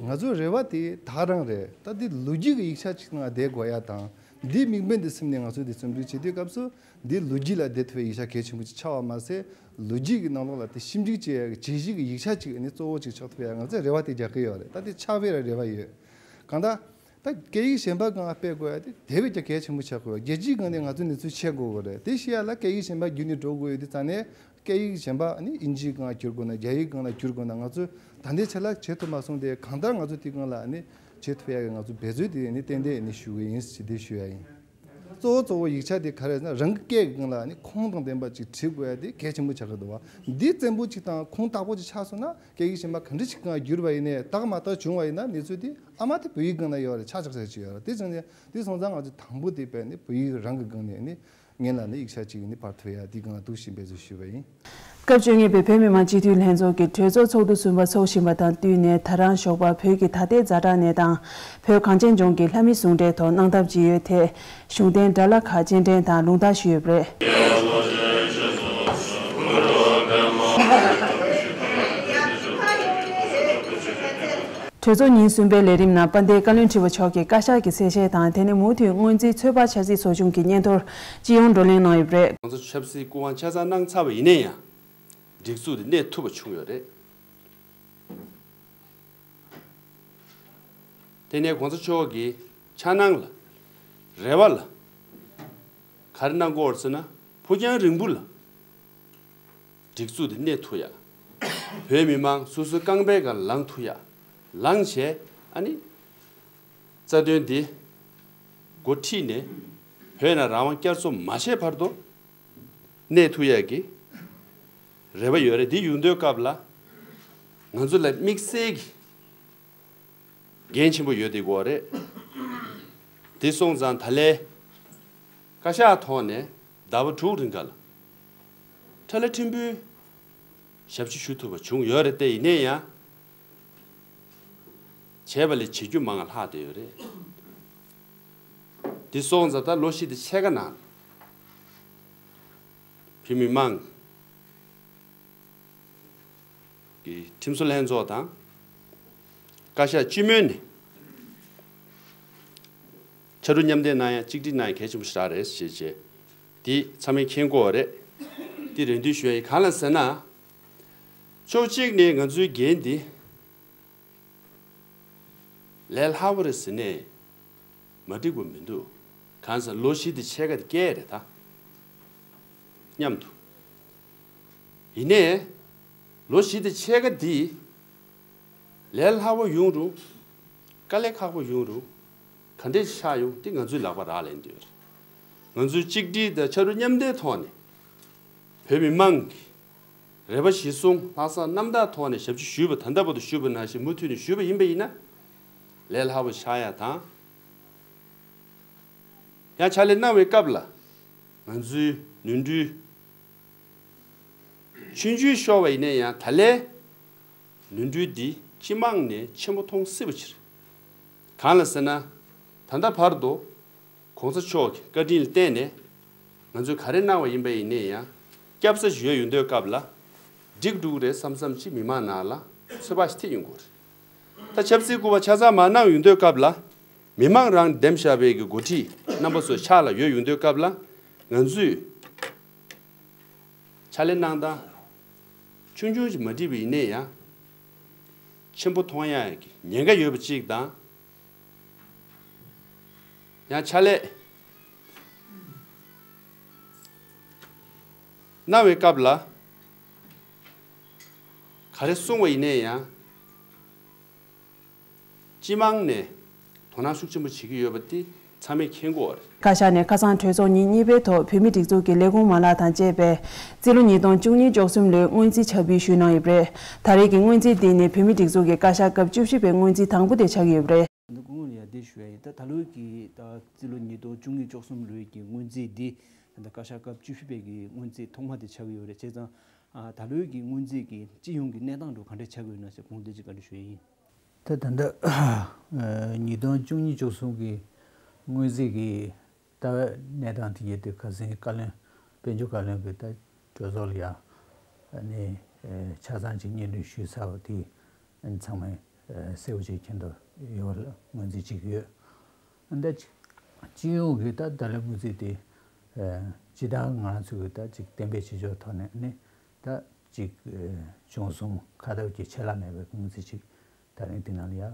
ང་ཚོའི་རེ་བ་དེ་ད་རང་རེད། ད་འདི་ལོ་རྒྱུས་ཀྱི་ཡིག་ཆ་ཅིག་ནང་བསྡད་དགོས་ཡ་དང་། འདིའི་དམིགས་འབེན་དེ་སེམས་ནས་ང་ཚོས་འདི་རྩོམ་སྒྲིག་བྱེད་དུས་སྐབས་སུ་འདི་ལོ་རྒྱུས་ལ་བསྡད་ཐུབ་པའི་ཡིག་ཆ་གལ་ཆེན་པོ་ཅིག་ཆགས་པ་མ་ཟད། ལོ་རྒྱུས་ཀྱི་ནང་ལོགས་ལ་དེ་ཞིབ་འཇུག་བྱེད་ཡ་གི་བྱས་རྗེས་ཀྱི་ཡིག་ཆ་ཅིག་ནི་གཙོ་བོ་ཅིག་ཆགས་ཐུབ་ཡ་ང་ཚོས་རེ་བ་དེ་རྒྱག་གི་ཡོད་རེད། ད་དེ་ཆགས་པའི་རེ་བ་ཡོད། གང་ལྟར། ད་སྐད་ཡིག་གཞན་པ་སྒང་ལ་སྤེལ་དགོས་ཡ་དེ་དེ་བས་ཀྱང་གལ་ཆེན་པོ་ཆགས་དགོས། རྒྱལ་སྤྱིའི་སྒང་ནས་ང་ཚོས་གནས་ཚུལ་ཤེས་དགོས་ཀྱི་རེད། དེ་ཤེས་ཡ་ལ་སྐད་ཡིག་གཞན་པ་བརྒྱུད་ནས་འགྲོ་དགོས་ཡོད་དུས་ཙང་ནས། སྐད་ཡིག་གཞན་པ་ནི་དབྱིན་ཇིའི་སྒང་ལ་བསྒྱུར་དགོས་ན། རྒྱ་ཡིག་སྒང་ལ་བསྒྱུར་དགོས་ན། ང་ཚོས་ད་ལྟའི་ཆ་ལ་བྱེད་ཐུབ་མ་སོང་སྟེ། གང་ལྟར་ང་ཚོས་དེའི་སྒང་ལ་ནི་བྱེད་ཐུབ་ཡ་གི་ང་ཚོ་འབད་རྩོལ་དེ་ནི་ཏན་ཏན་ནི་ཞུ་གི་ཡིན་ཞེས་དེ་ཞུ་ཡ་ཡིན། གཙོ་བོ་གཙོ་བོ་ཡིག་ཆ་དེ་ག་རེ་ཟེར་ན། རང་གི་སྐད་ཀྱི་སྒང་ལ་ནི་ཁུངས་དང་ལྡན་པ་ཅིག་བྲི་དགོས་ཡ་དེ་གལ་ཆེན་པོ་ཆགས་ཀྱི་འདུག་བ། འདི་བཙན་པོ་ཅིག་དང་ཁུངས་དག་པོ་ཅིག་ཆགས་སོང་ན། སྐད་ཡིག་གཞན་པ་ག་འདྲ་ཞིག་སྒང་བསྒྱུར་བ་ཡིན་ནའི། དག་མ་དག་བྱུང་བ་ཡིན་ན་གནས་ཚུལ་དེ་ཨ་མ་དེ་བོད་ཡིག་སྒང་ལ་ཡོད་རེད། ཆ་ཆགས་ས་ཅིག་ཡོད་རེད། དེ་བྱུང་ནས་དེ་སོང་ཙང་ང་ཚོས་དང་པོ་དེ་བས་ནི་བོད་ཡིག་རང་གི་སྒང་ནས་ནི་སྔོན་ལ་ནི་ཡིག་ཆ་ཅིག་ནི་སྤར་ཐུབ་ཡ་དེའི་སྒང་ལ་འདུག་ཞེས་འབད་བརྩོན་ཞུས་པ་ཡིན། སྐབས་བཅོ་ལྔ་པའི་བོད་མི་མང་སྤྱི་འཐུས་ལྷན་ཚོགས་ཀྱི་གྲོས་ཚོགས་ཚོགས་འདུ་གསུམ་པ་འཚོགས་བཞིན་པ་དང་བསྟུན་ནས། ད་རང་ཞོགས་པ་བོད་ཀྱི་ད་ལྟའི་ཛ་དྲག་གནས་སྟངས། བོད་གངས་ཅན་ལྗོངས་ཀྱི་ལྷ་མིའི་གསུང་གྲོས་ཐོག་གནང་ཐབས་ཇི་ཡོད་ཐད་གཞུང་འཐེན་དགྲ་ལྷ་ཁག་སྤྱན་འདྲེན་དང་ལུང་བསྟར་ཞུས་ཡོད་པ་རེད། གྲོས་ཚོགས་ཉིན་གསུམ་པའི་ལས་རིམ་ནང་དཔལ་ལྡན་བཀའ་བློན་ཁྲི་པ་མཆོག་གིས་བཀའ་ཤག་གི་གསལ་བཤད་དང་། དེ་ནས་མུ་མཐུད་སྔོན་རྩིས་ཚོད་དཔག་འཆར་རྩིས་ཚོགས་ཆུང་གི་སྙན་ཐོར་སྤྱི་ཡོངས་བགྲོ་གླེང་གནང་ཡོད་པ་རེད། ང་ཚོ་ཆབ་སྲིད་སྐུ་དབང་ཆ་ཚང་གནང་ཚར་བ་ཡིན་ན་ཡང་། སྒྲིག་འཛུགས་དེ་གནས་ཐུབ་པ་བྱུང་ཡོད་རེད། དེ་ནས་གོང་ས་མཆོག་གིས་འཆར་སྣང་ལ། རེ་བ་ལ། ག་རེ་གནང་དགོས་རེད་ཟེར་ན། ཕུགས་རྒྱང་རིང་པོ་ལ་སྒྲིག་འཛུགས་དེ་གནས་ཐུབ་ཡ། བོད་མི་མང་སོ་སོའི་རྐང་པའི་སྒང་ལངས་ཐུབ་ཡ། ལངས་བྱས་ཨ་ནི། རྩ་དོན་འདི་འགོ་ཁྲིད་ནས་བོད་ནང་རང་དབང་བསྐྱར་གསོ་མ་བྱས་བར་དུ་གནས་ཐུབ་ཡ་གི་རེ་བ་ཡོད་རེད། འདི་ཡོང་དུས་སྐབས་ལ་ང་ཚོ་ལ་དམིགས་བསལ་གྱི་འགན་ཆེན་པོ་ཡོད་དེ་གོ་རེད། དེ་སོང་ཙང་ད་ལས་བཀའ་ཤག་ཐོག་ནས་ཟླ་བ་དྲུག་རིང་ག་ལ་ཁྲ་ལ་ཕྲན་བུའི་ཞབས་ཕྱི་ཞུ་ཐུབ་པ་བྱུང་ཡོད་རེད་དེ། ཡིན་ནའི་ཡང་བྱས་པ་ལས་བྱེད་རྒྱུ་མང་བ་ལྷག་བསྡད་ཡོད་རེད། དེ་སོང་ཙང་ད་ལོ་བཞི་དང་ཕྱེད་ཀ་ནང་བོད་མི་མང་གི་ཁྲིམས་བཟོ་ལྷན་ཚོགས་དང་བཀའ་ཤག་སྤྱི་མོས་ནས་ཕྱར་གྲུ་མཉམ་འདེགས་གནང་ཡ་གཅིག་སྒྲིལ་གནང་ཡ་གལ་ཆེན་པོ་ཞིག་རག་རེད་ཞེས་བྱས། འདི་ཚང་མས་མཁྱེན་གྱི་ཡོད་རེད། འདི་རེ་འདུན་ཞུ་ཡ་ཡིན། གང་ལ་ཟེར་ན། ཕྱོགས་གཅིག་ནས་ང་ཚོའི་འགན་འདི་ལས་སླ་པོ་རེད་ཟེར་ནས་མ་འགྲིག་པ་མི་འདུག་གང་ཟེར་ལོ་བཞི་དང་ཕྱེད་ཀ་དེ་བསྐྱལ་རེད་ད། མཉམ་དུ། ཡིན་ནའི་ལོ་བཞི་དང་ཕྱེད་ཀ་འདི་ལས་སླ་པོ་ཡོང་རུང་། དཀའ་ལས་ཁག་པོ་ཡོང་རུང་། ག་འདྲས་ཆགས་ཡོང་དེ་ང་ཚོའི་ལག་པ་རག་ལས་འདུག་ང་ཚོའི་གཅིག་སྒྲིལ་དང་ཕྱར་གྲུ་མཉམ་འདེགས་ཐོག་ནས་བོད་མི་མང་གི་རེ་བ་གཞིར་བཟུང་ལྷག་བསམ་རྣམ་དག་ཐོག་ནས་ཞབས་ཕྱི་ཞུས་པ། ད་ལྟ་བར་དུ་ཞུས་པ་ནང་བཞིན་མུ་མཐུད་ནས་ཞུས་པ་ཡིན་པ་ཡིན་ན། ལས་སླ་པོ་ཆགས་ཡ་དང་། ཡང་ཕྱག་ལས་གནང་བའི་སྐབས་ལ་ང་ཚོའི་ནོར་འཁྲུལ་ཆུང་ཆུང་ཤོར་བ་ཡིན་ན་ཡང་། ད་ལན་ནོར་འཁྲུལ་འདི་སྤྱི་དམངས་ནས་ཆེན་པོ་མཐོང་སྲིད་པ་ཕྱིར། གང་ལ་ཟེར་ན། ད་ལྟ་བར་དུ་གོང་ས་མཆོག་གི་བཀའ་དྲིན་ལ་བརྟེན་ནས་ང་ཚོས་ག་རེ་གནང་བ་ཡིན་པ་ཡིན་ན་ཡང་། སྐྱབས་ས་ཞིག་ཡོད་ཡོང་དུས་སྐབས་ལ་འགྲིག་འགྲོ་གི་རེད་བསམ་བསམ་ཅིག་མི་མང་ནང་ལ་ཚོད་དཔག་ཞིག་ཐེབས་ཡོང་གི་རེད། ད་ཆབ་སྲིད་སྐུ་པར་ཆ་ཚང་མར་གནང་ཡོང་དུས་སྐབས་ལ། མི་མང་རང་འདེམས་བཞག་པའི་གི་འགོ་ཁྲིད་རྣམ་པ་ཚོ་ཕྱག་ལ་ཡོད་ཡོང་དུས་སྐབས་ལ། ང་ཚོས་ཕྱག་ལས་གནང་སྟངས་ཆུང་ཆུང་ཞིག་མ་འགྲིག་པ་ཡིན་ན་ཡང་ཆེན་པོ་མཐོང་ཡག་གི་ཉེན་ཁ་ཡོད་པ་གཅིག་དང་། ཡང་ཕྱག་ལས་གནང་བའི་སྐབས་ལ་ག་རེ་གསུངས་པ་ཡིན་ན་ཡང་། སྤྱི་དམངས་ནས་དོ་སྣང་ཤུགས་ཆེན་པོ་བྱེད་ཀྱི་ཡོད་པ་དེ་ཚང་མས་མཁྱེན་གྱི་ཡོད་རེད། བཀའ་ཤག་ནས་ཁ་སང་གྲོས་ཚོགས་ཉིན་གཉིས་པའི་ཐོག་བོད་མིའི་སྒྲིག་འཛུགས་ཀྱི་ལས་ཁུངས་མ་ལག་དང་བཅས་པའི་རྩིས་ལོ་ཉིས་སྟོང་བཅུ་གཉིས་བཅུ་གསུམ་ལོའི་སྔོན་རྩིས་ཕྱག་ཕུལ་ཞུས་གནང་ཡོད་པ་རེད། ད་རེས་ཀྱི་སྔོན་རྩིས་འདི་ནི་བོད་མིའི་སྒྲིག་འཛུགས་ཀྱི་བཀའ་ཤག་སྐབས་བཅུ་བཞི་པའི་སྔོན་རྩིས་དང་པོ་དེ་ཆགས་ཀྱི་ཡོད་པ་རེད། ད་སྐུ་ངོ་ལ་ཡ་དེ་ཞུ་ཡ་ཡིན། ད་ད་ལོའི་གི་ད་རྩིས་ལོ་ཉིས་སྟོང་བཅུ་གཉིས་བཅུ་གསུམ་ལོའི་གི་སྔོན་རྩིས་འདི་ད་བཀའ་ཤག་སྐབས་བཅུ་བཞི་པའི་གི་སྔོན་རྩིས་ཐོག་མ་དེ་ཆགས་ཀྱི་ཡོད་རེད། བྱས་ཙང་ད་ལོའི་གི་སྔོན་རྩིས་ཀྱི་སྤྱི་ཡོངས་ཀྱི་གནས་སྟངས་འགྲོ་ག་འདྲས་ཆགས་ཀྱི་ཡོད་ན་ཟེར་གོང་དེ་ཅིག་བཀའ་འདྲི་ཞུ་ཡ་ཡིན། ད་ད་ལྟ་ཉིས་སྟོང་བཅུ་གཉིས་བཅུ་གསུམ་གྱི་སྔོན་རྩིས་ཀྱི་ལྟ་བའི་གནས་སྟངས་དེ་ཡིན་དུས། ཁ་སང་བཀའ་བློན་དཔལ་འབྱོར་བཀའ་བློན་གྱིས་ད་གྲོས་ཚོགས་ལ་ཡང་ནི་ཆ་ཚང་ཅིག་སྙན་སྒྲོན་ཞུས་ཚར་བ་དེ་ཚང་མས་གསལ་པོ་ཅིག་མཁྱེན་ཐུབ་ཡོད་པ་ལ་ངོས་འཛིན་བྱེད་ཀྱི་ཡོད། ད་སྤྱི་ཡོངས་ཀྱི་ད་ད་ལོའི་སྔོན་རྩིས་དེ་སྤྱིར་བཏང་ང་རང་ཚོ་གི་ད་ཅིག་གཏན་འབེབས་བྱེད་ཕྱོགས་ཐོག་ནས་ནི་ད་ཅིག་བྱུང་སོང་། ཁ་ཐབས་ཀྱི་ཆད་ལྷག་མེད་པའི་སྔོན་རྩིས་ཅིག་ད་རིང་འདི་ནང་ལ་ཡ།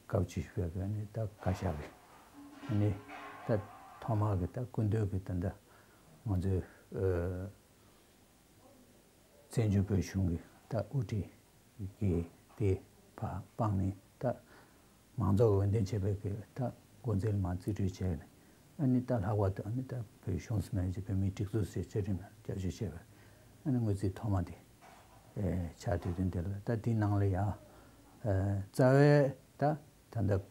སྐབས་བཅུ་བཞི་པའི་ནི་ད་བཀའ་ཤག་གི་ནི་ད་ཐོག་མ་གི་ད་སྐུ་མདུན་གྱི་ད་ད་ང་ཚོའི་བཙན་བྱོལ་བོད་གཞུང་གི་ད་དབུ་ཁྲིད་ཀྱི་དེ་ཕར་སྤངས་ནས། ད་མང་ཚོགས་ཀྱི་འོས་འདེམས་བྱས་པའི་གི་ད་འགོ་འཛིན་མར་རྩིས་སྤྲོད་བྱས་ནས། ཨ་ནི་ད་ལྷག་པར་དུ་ཨ་ནི་ད་བོད་གཞུང་ཟེར་ན་ཡང་ཅིག་བོད་མིའི་སྒྲིག་འཛུགས་ཟེར་བཅའ་ཁྲིམས་ནང་བསྐྱར་བཅོས་བྱས་པའི་ཨ་ནི་སྔོན་རྩིས་ཐོག་མ་དེ་ཆགས་དུས། དེ་འདི་ལ་ད་དེའི་ནང་ལ་ཡང་རྩ་བའི་ད་ད་ལྟ་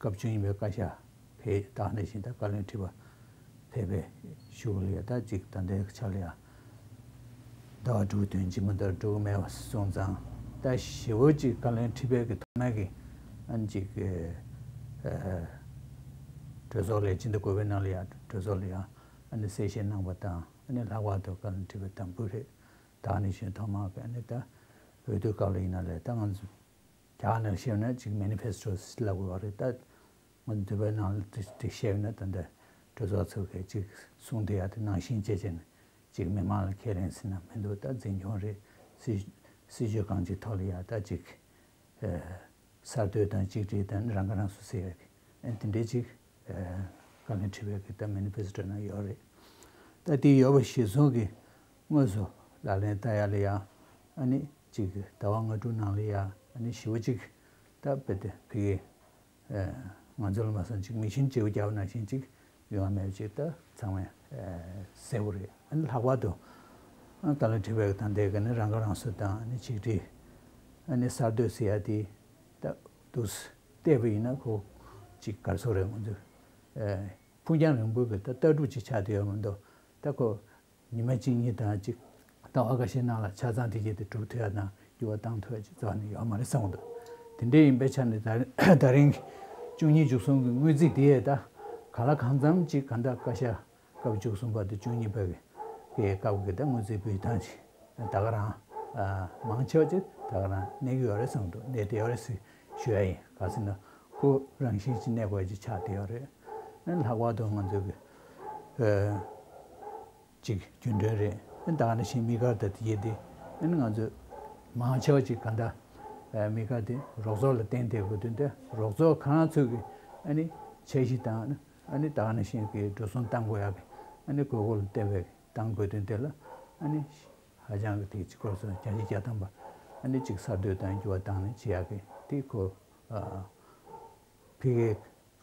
སྐབས་བཅུ་གཉིས་པའི་བཀའ་ཤག་ཕེབས། ད་ནང་བཞིན་ད་བཀའ་བློན་ཁྲི་པ་ཕེབས་པའི་གཞུག་ལ་ཡ་ད་ཅིག་ད་ལྟའི་ཆ་ལ་ཡ་ཟླ་བ་དྲུག་དོན་གཅིག་མ་གཏོགས་འགྲོ་གི་མེད་པ་སོང་ཙང་། ད་ཞེ་པོ་ཅིག་བཀའ་བློན་ཁྲི་པའི་གི་ཐོག་མའི་གི་ཨ་ནི་ཅིག་གྲོས་ཚོགས་ལས་བྱེད་འདི་དགོས་པའི་ནང་ལ་ཡ་གྲོས་ཚོགས་ལ་ཡ་ཨ་ནི་གསལ་བཤད་གནང་པ་དང་། ཨ་ནི་ལྷག་པར་དུ་བཀའ་བློན་ཁྲི་པ་དམ་འབུལ་རེད། ད་ནང་བཞིན་ཐོག་མ་གི་ཨ་ནི་ད་འོས་བསྡུ་སྐབས་ལ་ཡིན་ན་ལས་ད་ང་ཚོ་ རྒྱ་གར་ནང་བཤད་ན་ཅིག་མེ་ནི་ཕེ་སི་ཊོ་ལབ་དགོས་པ་རེད། ད་ང་ཚོ་འདོད་པའི་ནང་ལ་དེ་དེ་བཤད་ན་ད་ལྟ་གྲོས་ཚོགས་ཚོས་གི་ཅིག་གསུང་དེ་ཡག་དེ་ནང་བཞིན་བྱས་བྱས་ནས་ཅིག་མི་མང་ལ་ཁས་ལེན་ཟེར་ན་མི་འདུག་ད་འཛིན་སྐྱོང་རེད། སྲིད་སྲིད་ཇུས་གང་ཅིའི་ཐོག་ལ་ཡ་ད་ཅིག་ཨ་གསར་གཏོད་དང་གཅིག་སྒྲིལ་དང་རང་ཁ་རང་གསོ་ཟེར་ཡ་གི་ཨ་དེ་འདྲའི་ཅིག་ཨ་བཀའ་བློན་ཁྲི་པའི་གི་ད་མེ་ནི་ཕེ་སི་ཊོ་ནང་ཡོད་རེད། ད་དེ་ཡོད་པ་གཞིར་བཟུང་གི་དངོས་སུ་ལག་ལེན་བསྟར་ཡ་ལ་ཡ་ཨ་ནི་ཅིག་ཟླ་བ་ལྔ་དྲུག་ནང་ལ་ཡ་ཨ་ནི་ཞེ་པོ་ཅིག་ད་དཔེ་དེ་ཕ་གི་ཨ་ང་ཚོ་ལ་མ་སོང་ཅིག་མི་ཤིན་བརྗེ་པོ་རྒྱག་པ་ནང་བཞིན་ཅིག་ཡོང་བ་མེད་པ་ཅིག་ད་ཚང་མས་ཨ་གསལ་པོ་རེད། ཨ་ནི་ལྷག་པར་དུ་ཨ་བཀའ་བློན་ཁྲི་པའི་ད་ལྟའི་ག་ནི་རང་ཁ་རང་གསོ་དང་ཨ་ནི་ཆིག་སྒྲིལ་ཨ་ནི་གསར་གཏོད་ཟེར་ཡ་དེ་ད་འདུག་སེ་བལྟས་པ་ཡིན་ན་ཁོ་ཅིག་ག་རེ་ཟེར་དགོས་རེད། ང་ཚོ་ཨ་ཕུགས་རྒྱང་རིང་པོའི་གི་ད་ལྟ་གྲུབ་ཅིག་ཆགས་བསྡད་ཡོད་མ་གཏོགས་ད་ཁོ་ཉི་མ་གཅིག་གཉིས་དང་གཅིག་ཟླ་བ་ཁ་ཤས་ནང་ལ་ཆ་ཚང་དེ་གྱད་དེ་གྲུབ་ཐུབ་ཡ་དང་འགྱུར་བ་བཏང་ཐུབ་ཡ་ཅིག་རྩ་བ་ནས་ཡོད་མ་རེད་བསམ་གི་འདུག་དེ་འདྲ་ཡིན་པའི་ཆ་ནས་ད་ད་རིང་བཅུ་གཉིས་བཅུ་གསུམ་གྱི་སྔོན་རྩིས་དེ་ཡས་ད་གང་ལ་གང་འཚམ་ཅིག་གང་ལྟར་བཀའ་ཤག་སྐབས་བཅུ་གསུམ་པ་དང་བཅུ་གཉིས་པ་གི་གི་སྐབས་ཀྱི་ད་སྔོན་རྩིས་འབུལ་སྟངས་ཅིག་ད་ག་རང་ཨ་མང་ཆེ་བ་ཅིག་ད་ག་རང་གནས་ཀྱི་ཡོད་རེད་བསམ་གི་འདུག་གནས་བསྡད་ཡོད་རེད་ཟེར་ཞུ་ཡ་ཡིན། ག་ཟེར་ན་ཁོ་རང་བཞིན་ཅིག་གནས་དགོས་ཡ་ཅིག་ཆགས་བསྡད་ཡོད་རེད། ཨ་ལྷག་པར་དུ་ང་ཚོ་གི་ཨ་ཅིག་རྒྱུན་གྲོན་རེད། ཨ་ད་ག་ནང་བཞིན་དམིགས་བཀར་དང་དེ་གྱད་དེ་ཨ་ནི་ང་ཚོས་མང་ཆེ་བ་ཅིག་ག་འདྲ་ཨ་དམིགས་བཀར་དེ་རོགས་ཚོགས་ལ་བརྟེན་བསྡད་དགོས་དོན་དེ་རོགས་ཚོགས་ཁོ་རང་ཚོས་གི་ཨ་ནི་འཆར་གཞི་དང་ཨ་ནི་ད་ག་ནང་བཞིན་གི་འགྲོ་སོང་གཏང་དགོས་ཡག་གི་ཨ་ནི་དགོས་མཁོ་ལ་བརྟེན་པའི་གཏང་དགོས་དོན་དེ་ལ་ཨ་ནི་ཧ་ཅང་གི་དེ་ཅིག་སྐོར་སོང་བརྒྱ་ཆ་བརྒྱ་ཐམ་པ་ཨ་ནི་ཅིག་གསར་གཏོད་དང་འགྱུར་བ་བཏང་ནས་བྱེད་ཡག་གི་དེ་ཁོ་ཨ་ཕ་གི་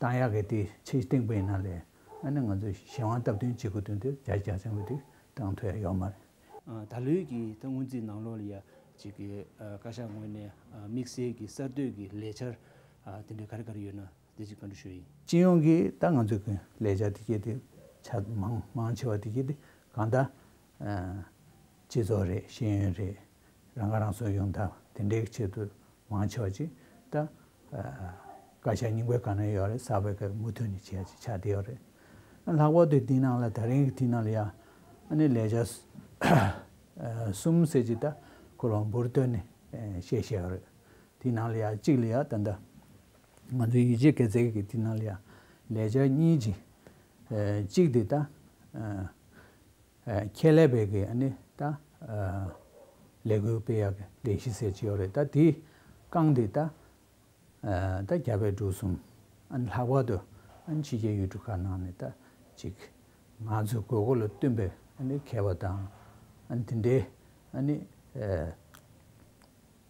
བཏང་ཡག་གི་དེ་ཆེས་སྟེང་པ་ཡིན་ན་ལས་ཨ་ནི་ང་ཚོས་གཞན་དབང་སྟབས་བསྟུན་བྱེད་དགོས་དོན་དེ་བརྒྱ་ཆ་བརྒྱ་ཆ་ཆེན་པོ་དེ་བཏང་ཐུབ་ཡ་ཡོད་མ་རེད། ཨ་ད་ལོའི་གི་ད་སྔོན་རྩིས་ནང་ལོགས་ལ་ཡ་ཅིག་གི་ཨ་བཀའ་ཤག་ངོས་ནས་ཨ་དམིགས་བསལ་གྱི་གསར་གཏོད་ཀྱི་ལས་འཆར་ཨ་དེ་འདྲ་ག་རེ་ག་རེ་ཡོད་ན་དེ་ཅིག་བཀའ་འདྲི་ཞུ་ཡིན། སྤྱི་ཡོངས་ཀྱི་ད་ང་ཚོའི་གི་ལས་འཆར་དེ་གྱད་དེ་ཆ་མང་མང་ཆེ་བ་དེ་གྱད་དེ་གང་ལྟར་ཨ་སྤྱི་ཚོགས་རེད། ཤེས་ཡོན་རེད། རང་ཁ་རང་གསོ་ཡོང་ཐབས་དེ་འདྲའི་ཆེད་དུ་མང་ཆེ་བ་ཅིག་ད་ཨ་བཀའ་ཤག་རྙིང་པའི་སྒང་ན་ཡོད་རེད། གསར་པའི་སྒང་མུ་མཐུད་ནས་བྱེད་ཡ་ཅིག་ཆགས་བསྡད་ཡོད་རེད། ལྷག་པར་དུ་འདི་ནང་ལ་ད་རིང་གི་འདི་ནང་ལ་ཡ་ཨ་ནི་ལས་འཆར་ཨ་གསུམ་ཟེར་ཅིག་ད་ཁོ་རང་འབུར་བཏོན་ནས་ཨ་བཤད་བཤད་ཡོད་རེད། འདི་ནང་ལ་ཡ་གཅིག་ལ་ཡ་ད་ལྟ་ང་ཚོའི་ཡིད་ཆེས་དགེ་རྩའི་གི་འདི་ནང་ལ་ཡ་ལས་འཆར་གཉིས་ཅིག་ཨ་གཅིག་དེ་ད་ཨ་ཨ་ཁྱད་ལས་པའི་གི་ཨ་ནི་ད་ཨ་ལས་འགུལ་སྤེལ་ཡག་གི་ལས་གཞི་ཟེར་གྱི་ཡོད་རེད། ད་དེའི་རྐང་དེ་ད་ཨ་ད་རྒྱ་བལ་འབྲུག་གསུམ་ཨ་ནི་ལྷག་པར་དུ་ཨ་ནི་ཕྱི་རྒྱལ་ཡུལ་གྲུ་ཁག་ནང་ནས་ད་ཅིག་ང་ཚོའི་དགོས་མཁོ་ལ་བསྟུན་པའི་ཨ་ནི་མཁས་པ་དང་ཨ་ནི་དེ་འདྲའི་ཨ་ནི་ཨ་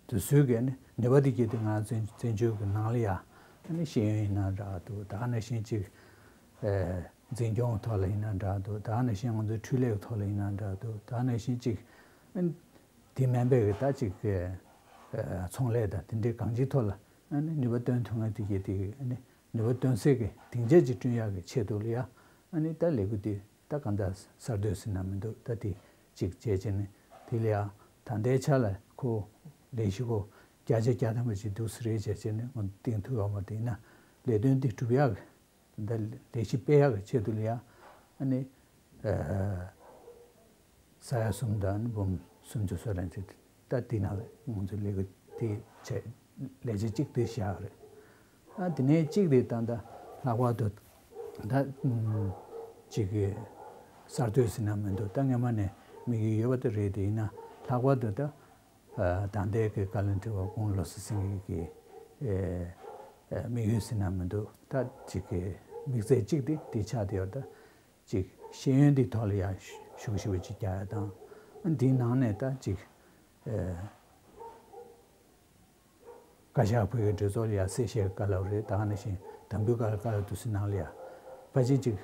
དེ་ཚོའི་གི་ཨ་ནི་ནུས་པ་དེ་གྱད་དེ་ང་བཙན་བཙན་བྱོལ་གི་ནང་ལ་ཡ་ཨ་ནི་ཤེས་ཡོན་ཡིན་ན་འདྲ་འདུག་ད་ག་ནང་བཞིན་ཅིག་ཨ་འཛིན་སྐྱོང་ཐོག་ལ་ཡིན་ན་འདྲ་འདུག་ད་ག་ནང་བཞིན་ང་ཚོའི་འཕྲུལ་ལས་ཐོག་ལ་ཡིན་ན་འདྲ་འདུག་ད་ག་ནང་བཞིན་ཅིག་ཨ་ནི་དེ་མིན་པའི་གི་ད་ཅིག་ཨ་ཚོང་ལས་དང་དེ་འདྲའི་གང་ཅིའི་ཐོག་ལ་ཨ་ནི་ནུས་པ་བཏོན་ཐུབ་མཁན་དེ་གྱད་དེ་གི་ཨ་ནི་ནུས་པ་བཏོན་སའི་གི་སྡིངས་ཆ་ཅིག་བསྐྲུན་ཡག་གི་ཆེད་དུ་ལ་ཡ་ཨ་ནི་ད་ལས་འགུལ་དེ་ད་གང་ལྟར་གསར་གཏོད་ཟེར་ན་མི་འདུག་ད་དེ་གཅིག་བྱས་བྱས་ནས་དེ་ལ་ཡ་ད་ལྟའི་ཆ་ལ་ཁོ་ལས་གཞི་ཁོ་བརྒྱ་ཆ་བརྒྱ་ཐམ་པ་ཅིག་འདུག་སེ་རེད་བྱས་བྱས་ནས་ང་ཚོ་བཏིང་ཐུབ་ཡོད་མ་རེད། ཡིན་ན་ལས་དོན་འདི་སྒྲུབ་ཡག་གི་ད་ལས་གཞི་སྤེལ་ཡག་གི་ཆེད་དུ་ལ་ཡ་ཨ་ནི་ཨ་ས་ཡ་གསུམ་དང་ཨ་ནི་འབུམ་སུམ་ཅུ་སོ་རེ་ཅིག་ད་དེ་ནང་ལ་ང་ཚོ་ལས་ཀ་དེ་བྱས་ལས་བྱེད་གཅིག་དེ་བཞག་རེད། ཨ་དེ་ནས་གཅིག་དེ་ད་ལྟ་ལྷག་པར་དུ་ད་ཅིག་གི་གསར་གཏོད་ཟེར་ན་མི་འདུག་ད་སྔོན་མ་ནས་དམིགས་ཡུལ་ཡོད་པ་དེ་རེད། དེ་ཡིན་ན་ལྷག་པར་དུ་ད་ད་ལྟའི་གི་བཀའ་བློན་ཁྲི་པ་སྐུ་ངོ་བློ་བཟང་སེང་གེ་གི་དམིགས་ཡུལ་ཟེར་ན་མི་འདུག་ད་ཅིག་གི་དམིགས་ཚད་གཅིག་དེ་དེ་ཆགས་བསྡད་ཡོད། ད་ཅིག་ཤེས་ཡོན་འདི་ཐོག་ལ་ཡང་ཤུགས་ཞེ་པོ་ཅིག་རྒྱག་ཡ་དང་། ཨ་འདིའི་ནང་ནས་ད་ཅིག་ཨ་བཀའ་ཤག་བོད་ཀྱི་གྲོས་ཚོགས་ལ་ཡང་གསལ་བཤད་བཀའ་སློབ་རེད། ད་ག་ནང་བཞིན་དམ་འབུལ་བཀའ་བཀའ་སློབ་དུས་ཚོད་ནང་ལ་ཡང་ཕལ་ཆེར་ཅིག་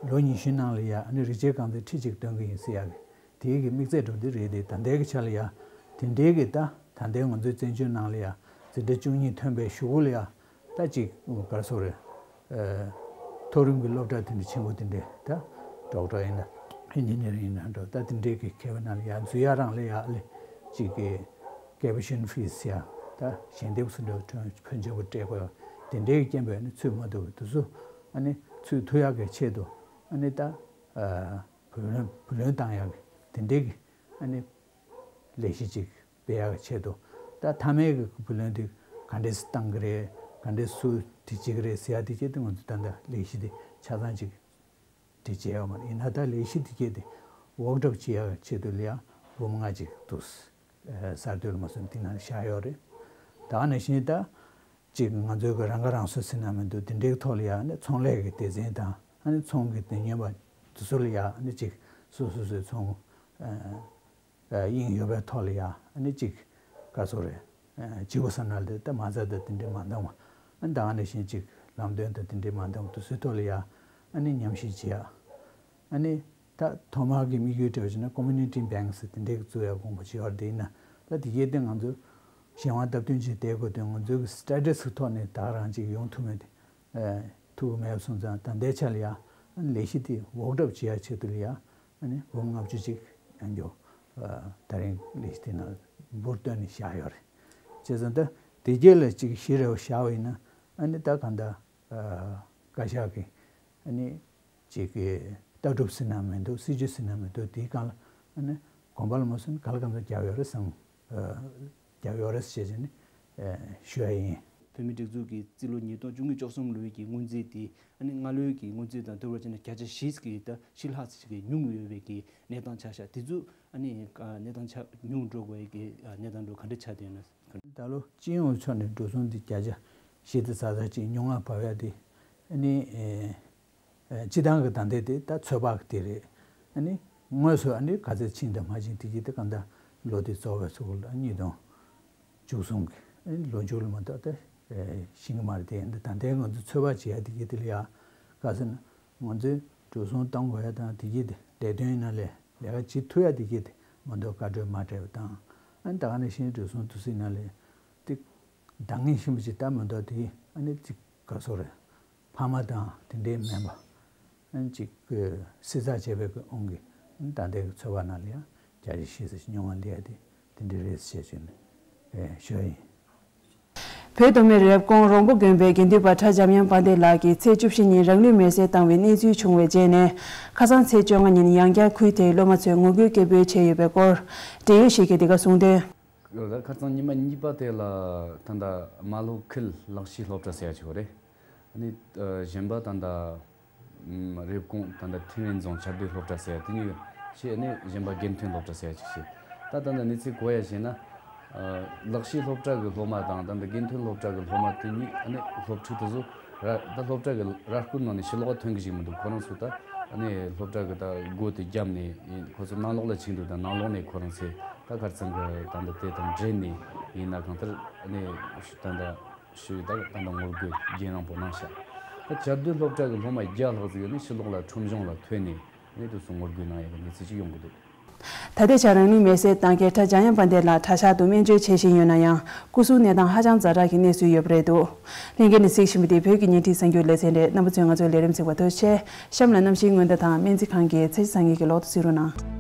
ལོ་ཉི་ཤུའི་ནང་ལ་ཡང་ཨ་ནི་རིགས་གཅིག་རྐང་འཛིན་ཁྲི་གཅིག་འདོན་གྱི་ཡིན་ཟེར་ཡག་གི་དེའི་གི་དམིགས་ཚད་འགྲོ་འདི་རེད་དེ། ད་ལྟའི་གི་ཆ་ལ་ཡང་དེ་འདྲའི་གི་ད་ད་ལྟའི་ང་ཚོའི་བཙན་བྱོལ་ནང་ལ་ཡང་འཛིན་གྲྭ་བཅུ་གཉིས་ཐོན་པའི་གཞུག་གུ་ལ་ཡང་ད་ཅིག་ག་རེ་ཟེར་དགོས་རེད། ཨ་མཐོ་རིམ་གྱི་སློབ་གྲྭ་དེ་འདྲ་ཆེན་པོ་དེ་འདྲ་ད་ཌོག་ཊར་ཡིན་ན་ཨིན་ཇི་ནི་ཡར་ཡིན་ན་འགྲོ། ད་དེ་འདྲའི་གི་མཁས་པའི་ནང་ལ་ཡར་འཛུལ་ཡག་རང་ལ་ཡང་ཨ་ལེ་ཅིག་གི་ཀེ་པི་ཤན་ཕིས་ཡ་ད་ཞལ་འདེབས་སུ་འགྲོ་ཕོན་ཆེན་པོ་སྤྲད་དགོས་དེ་འདྲའི་གི་རྐྱེན་པས་ནི་ཚུད་མ་ཐུབ་པ་དེ་ཚོ་ཨ་ནི་ཚུད་ཐུབ་ཡག་གི་ཆེད་དུ་ཨ་ནི་ད་ཨ་བུ་ལོན་བུ་ལོན་བཏང་ཡག་གི་དེ་འདྲའི་གི་ཨ་ནི་ལས་གཞི་ཅིག་སྤེལ་ཡག་གི་ཆེད་དུ། ད་མཐའ་མའི་གི་བུ་ལོན་དེ་ ག་འདྲས་བཏང་གི་རེད། ག་འདྲས་སུ་དེ་བྱེད་ཀྱི་རེད་ཟེར་ཡ་དེ་གྱད་དེ་ང་ཚོ་ད་ལྟ་ལས་གཞི་དེ་ཆ་ཚང་ཅིག་དེ་བྱས་ཡོད་མ་རེད། ཡིན་ན་ད་ལས་གཞི་དེ་གྱད་དེ་ཝོག་ཌོབ་བྱེད་ཡ་ཆེད་དུ་ལ་ཡ་འབུམ་ལྔ་ཅིག་འདུག་གསར་གཏོད་ལ་མ་སོན་དེ་ནང་བཞག་ཡོད་རེད། ད་ག་ནང་བཞིན་ད་ཅིག་ང་ཚོའི་གི་རང་ཁ་རང་གསོ་ཟེར་ན་མི་འདུག་དེ་འདྲའི་ཐོག་ལ་ཡ་ནི་ཚོང་ལས་ཀྱི་སྡེ་ཚན་དང་ཨ་ནི་ཚོང་གི་དེ་ཉོས་པ་དེ་ཚོ་ལ་ཡ་ནི་ཅིག་སོ་སོ་སོའི་ཚོང་ཨ་ཨ་དབྱིངས་ཡོད་པའི་ཐོག་ལ་ཡ་ཨ་ནི་ཅིག་ག་ཚོད་རེད། ཨ་བྱེད་དགོས་བསམ་ན་ལས་ད་མ་རྩ་དང་དེ་འདྲའི་མ་འདང་བ། ཨ་ནི་ད་ག་ནང་བཞིན་ཅིག་ལམ་སྟོན་དང་དེ་འདྲའི་མ་འདང་བ་དེ་ཚོའི་ཐོག་ལ་ཡ་ཨ་ནི་ཉམས་ཞིབ་བྱེད་ཡ། ཨ་ནི་ད་ཐོག་མར་གྱི་དམིགས་ཡུལ་འདྲ་བ་བྱས་ན་ཀོ་མུ་ནི་ཊི་བེང་ཀི་ཟེར་དེ་འདྲའི་གི་བཙུགས་ཡ་དགོངས་པ་བཞེས་པ་རེད། དེ་ཡིན་ན་ད་དེ་གྱད་དེ་ང་ཚོ་གཞན་དབང་སྟབས་བསྟུན་བྱས་བསྡད་དགོས་དོན་ང་ཚོའི་གི་སི་ཊེ་ཊས་གི་ཐོག་ནས་ད་ག་རང་ཅིག་ཡོང་ཐུབ་མེད་དེ། ཨ་ཐུབ་ཀྱི་མེད་སོང་ཙང་ད་ལྟའི་ཆ་ལ་ཡ་ཨ་ནི་ལས་གཞི་དེ་ཝོག་ཌོབ་བྱེད་ཡ་ཆེད་དུ་ལ་ཡ་ཨ་ནི་འབུམ་ལྔ་བཅུ་ཅིག་ཡང་མགྱོགས་ཨ་ད་རིང་ལས་གཞི་དེ་ནང་འབུར་བཏོན་ནས་བཞག་ཡོད་རེད། བྱས་ཙང་ད་དེ་གྱད་ལ་ཅིག་གཞི་རེ་བ་བཞག་པ་ཡིན་ན་ཨ་ནི་ད་གང་ལྟར་ཨ་བཀའ་ཤག་གི་ཨ་ནི་ཅིག་གི་ལྟ་གྲུབ་ཟེར་ན་མི་འདུག་སྲིད་ཇུས་ཟེར་ན་མི་འདུག་དེའི་སྒང་ལ་ཨ་ནི་གོམ་པ་ལ་མ་སོན་ག་ལ་གང་འཚམ་བརྒྱབ་ཡོད་རེད་བསམ། ཨ་བརྒྱབ་ཡོད་རེད་ཟེར་བྱས་ནས་ཨ་ཞུ་ཡ་ཡིན། བོད་མིའི་སྒྲིག་འཛུགས་ཀྱི་རྩིས་ལོ་ཉིས་སྟོང་བཅུ་གཉིས་བཅུ་གསུམ་ལོའི་གི་སྔོན་རྩིས་དེ་ཨ་ནི་སྔ་ལོའི་གི་སྔོན་རྩིས་དང་བསྡུར་བ་བྱས་ན་བརྒྱ་ཆ་བཞི་གི་ད་ཕྱེད་ལྷག་ཙམ་ཞིག་གི་ཉུང་ཡོད་པའི་གི་གནས་སྟངས་ཆགས་ཤག་དེ་ཚོ་ཨ་ནི་ཨ་གནས་སྟངས་ཆགས་ཉུང་འགྲོ་དགོས་ཀྱི་ཨ་གནས་སྟངས་འགྲོ་ག་འདྲ་ཆགས་བསྡད་ཡོད་ན། ད་ལོ་སྤྱི་ཡོངས་ཕྱོགས་ནས་འགྲོ་སོང་དེ་བརྒྱ་ཆ་བཞི་དེ་ཙག་ཙག་ཅིག་ཉུང་ང་བབས་ཡ་དེ་ཨ་ནི་ཨེ་ཨེ་སྤྱི་བཏང་གི་ད་ལྟའི་དེ་ད་ཚོད་དཔག་གི་དེ་རེད། ཨ་ནི་དངོས་སུ་ཨ་ནི་ག་ཚོད་ཕྱིན་དང་མ་ཕྱིན་དེ་གྱད་དེ་གང་ལྟར་ལོ་དེ་རྫོགས་པའི་ཚུལ་ལ་གཉིས་སྟོང་བཅུ་གསུམ་གི་ཨ་ནི་ལོ་མཇུག་ལ་མ་གཏོགས་དེ་ཨེ་ཤེས་ཀྱི་མ་རེད། དེ་ད་ལྟའི་ང་ཚོ་ཚོད་དཔག་བྱེད་ཡ་དེ་གྱད་དེ་ལ་ཡ་ག་ཟེར་ན་ང་ཚོའི་འགྲོ་སོང་གཏོང་དགོས་ཡ་དང་དེ་གྱད་དེ་ལས་དོན་ཡིན་ན་ལས་ལས་ཀ་བྱེད་ཐུབ་ཡ་དེ་གྱད་དེ་མ་གཏོགས་བཀའ་འཁྲོལ་མ་སྤྲད་པ་དང་། ཨ་ནི་ད་ག་ནང་བཞིན་འགྲོ་སོང་དེ་ཚོ་ཡིན་ན་ལས་དེ་འདང་ངེས་ཤིན་པོ་ཅིག་ལྟ་མ་གཏོགས་དེ་ཨ་ནི་ཅིག་ག་ཚོད་རེད། ཕ་མ་དང་དེ་འདྲའི་མིན་པ། ཨ་ནི་ཅིག་གི་བསྲི་ཚགས་བྱས་པའི་གི་དབང་གིས་ཨ་ནི་ད་ལྟའི་གི་ཚོད་དཔག་ནང་ལ་ཡང་བརྒྱ་ཆ་བཞི་ཙམ་ཉུང་བ་སླེབས་ཡ་དེ་དེ་འདྲ་རེད་ཟེར་བྱས་ནས་ཨེ་ཞུ་ཡ་ཡིན། བོད་མདོ་སྨད་རེབ་གོང་རོང་པོ་དགོན་པའི་དགེ་འདུན་པ་གྲྭ་འཇམ་དབྱངས་དཔལ་ལྡན་ལགས་ཀྱིས་ཚེས་བཅུ་བཞི་ཉིན་རང་ལུས་མེར་སྲེག་བཏང་བའི་གནས་ཚུལ་བྱུང་བའི་རྗེས་ནས། ཁ་སང་ཚེས་བཅོ་ལྔ་ཉིན་ཡང་བསྐྱར་ཁུལ་དེའི་སློབ་མ་ཚོས་ངོ་རྒོལ་སྐད་འབོད་བྱས་ཡོད་པའི་སྐོར། འབྲེལ་ཡོད་ཞིག་གིས་འདི་ག་གསུངས་དོན། ད་ཁ་སང་ཉི་མ་གཉིས་པ་དེ་ལ་ད་ལྟ་རྨ་ལྷོ་ཁུལ་ལག་ཤེས་སློབ་གྲྭ་ཟེར་ཡ་ཅིག་ཡོད་རེད། ཨ་ནི་ཨ་གཞན་པ་ད་ལྟ་ཨམ་རེབ་གོང་ད་ལྟ་ཐེ་ཝན་རྫོང་བྱ་རྡོའི་སློབ་གྲྭ་ཟེར་ཡ་དེ་གཉིས་ཡོད། ཞེས་ཨ་ནི་གཞན་པ་དགེ་ཐོན་སློབ་གྲྭ་ཟེར་ཡ་ཅིག་བྱས། ད་ད་ལྟ་གནས་ཚུལ་གོ་ཡ་བྱས་ན། ཨ་ལག་ཤེས་སློབ་གྲྭ་གི་སློབ་མ་དང་ད་ལྟ་དགེ་ཐོན་སློབ་གྲྭ་གི་སློབ་མ་དེ་གཉིས་ཨ་ནི་སློབ་ཕྲུག་དེ་ཚོ་ར་ད་སློབ་གྲྭ་གི་ར་སྐོར་ནང་ནས་ཕྱི་ལོགས་ལ་ཐོན་གི་ཞིག་མི་འདུག་ཁོ་རང་ཚོ་ད་ཨ་ནི་སློབ་གྲྭ་གི་ད་སྒོ་དེ་བརྒྱབ་ནས་ཡིན། ཁོ་ཚོ་ནང་ལོགས་ལ་ཕྱིན་འདུག་ད་ནང་ལོགས་ནས་ཁོ་རང་ཚོས་ད་ཁར་ཚང་གི་ད་ལྟ་དེ་དང་འབྲེལ་ནས་ཡིན་ན་གང་ལྟར་ཨ་ནི་ད་ལྟ་ཞུ་ད་ད་ལྟ་ངོ་རྒོལ་རྒྱུན་རིང་པོ་གནང་ཤག་ད་བྱ་རྡོའི་སློབ་གྲྭ་གི་སློབ་མ་བརྒྱ་ལྷག་ཙམ་ཡོད་ནི་ཕྱི་ལོགས་ལ་ཁྲོམ་གཞུང་ལ་ཐོན་ནས་ཨ་ནི་དུས་སུ་ངོ་རྒོལ་གནང་ཡ་གི་གནས་ཚུལ་ཅིག་ཡོང་གི་འདུག་ད་ལྟའི་ཆར་རང་ལུས་མེར་སྲེག་བཏང་མཁན་གྲྭ་འཇམ་དབྱངས་དཔལ་ལྡན་ལགས་གྲྭ་ཤག་ཏུ་སྨན་བཅོས་བྱེད་བཞིན་ཡོད་ན་ཡང་སྐུ་གཟུགས་གནས་སྟངས་ཧ་ཅང་ཛ་དྲག་གི་གནས་ཚུལ་ཡོད་པ་རེད་འདུག་ལྷན་རྒྱས་ནས་གཟིགས་བཞིན་པ་དེ་བོད་ཀྱི་བརྙན་འཕྲིན་གསར་འགྱུར་ལེ་ཚན་རེད། རྣམ་པ་ཚོས་ང་ཚོའི་ལས་རིམ་གཟིགས་པར་ཐུགས་རྗེ་ཆེ། གཤམ་ལ་གནམ་གཤིས་སྔོན་བརྡ་དང་སྨན་རྩིས་ཁང་གི་ཚེས་བཟང་ངན་གྱི་ལོག་ཏུ་གཟིགས་རོགས་གནང་།